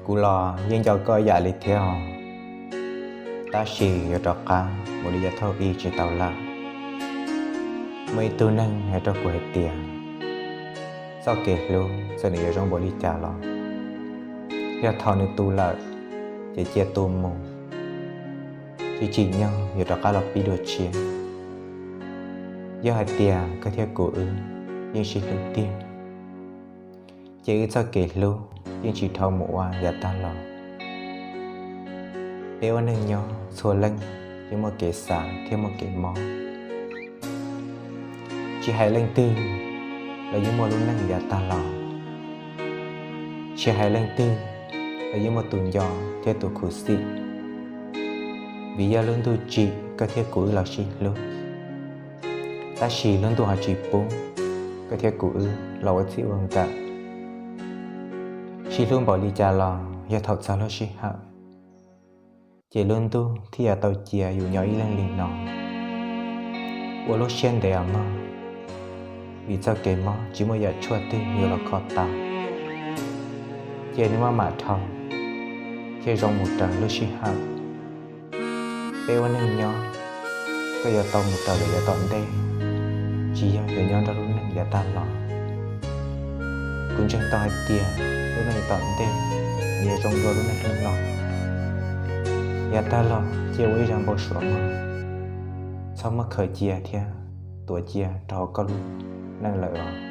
Kuv los yeej nco koj ib yam li thiab os, tab sis yuav rov qab mus li yav thaum ub tsis tau lawm. Muaj ib tug neeg hais rau kuv hais tias, txoj kev hlub txawm nws yuav zoo npaum li cas los, yog thaum nws tu lawm, ces cia tu mus, tsis tsim nyog yuav rov qab los pib dua tshiab. Yog hais tias koj thiab kuv wb yeej sib hlub tiag, ces wb txoj kev hlub yeej tsis dhau mus ua yav tag los. Peb ua neej nyob txhua leej yeej muaj kev xav thiab muaj kev mob. Tsis hais leej twg los yeej muaj lub neej yav tag los. Tsis hais leej twg los yeej muaj tus nco thiab tus khuv xim, vim yog lub ntuj tsim koj thiab kuv wb los sib hlub, tab sis lub ntuj ho tsis pub koj thiab kuv wb los ua txij ua nkawm. Sib hlub npaum li cas los yog thaum txog lub sij hawm, ces lub ntuj thiaj yuav tau cia yus nyob ib leeg li no. Ua lub siab ntev os mog, vim txoj kev mob tsis muaj yam tshuaj twg yuav los kho tau. Cia nws maj mam dhau thiaj zoo mus raws lub sij hawm. Peb ua neej nyob, koj yuav tau mus raws lawm yav tom ntej, tsis yog yuav nyob nrog lub neej yav tag los. Kuv ntseeg tau hais tias lub neej yav tom ntej nws yuav zoo dua lub neej hnub no. Yav tag los cia ua ib zaj npau suav mog, txhob muab khaws cia thiab tuav cia rau hauv koj lub neej lawm os.